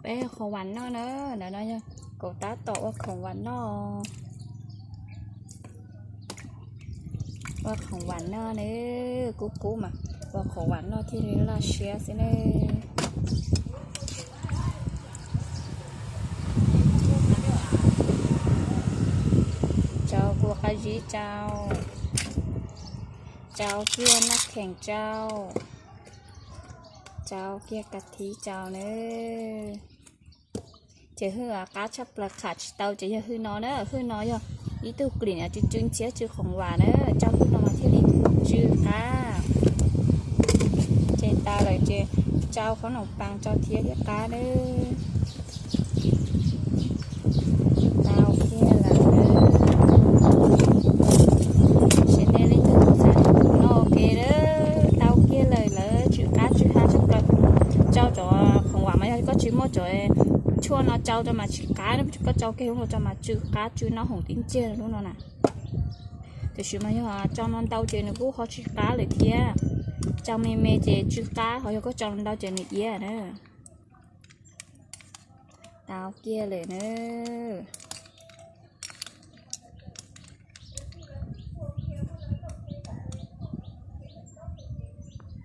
Peb khoom vam noj na, ntawm no yog kaum tab tom ua khoom vam noj. Ua khoom vam noj na, kub kub mas ua khoom vam noj thiaj li laj siab xwb ne. Tsau kua qab zib tsau, tsau kiag naj kheem tsau, tsau kiag kas thib tsau na. Ces hwj qab tshaj plaws, qham tsis tau ces yog hwj no na, hwj no yog ib tug klim tsw tsw ntxhiab tsw khoom vam na, tsau hwj no mas thiaj li tsw qab. Ces tas lawm ces tsau qhob noom paas tsau thiab thiaj qab na. Tau kiag lawm. Seb nej leej twg xav noj ke, tau kiag lawm, lawv tsw qab tsw ha tshaj plaws. Tsau cov khoom vam mas yog koj tsis muaj cov tshuaj no tsau rau mas tsis qab, koj tsau kiag lub no rau mas tsw qab tsw noj hoom tib ntsiag lub no na. Tiam sis mas yog tsau no ntau ces nws kuj ho tsis qab lawm thiab. Tsau me me ces tsw qab, ho yog koj tsau no ntau ces nws iab na. Tau kiag lawm na.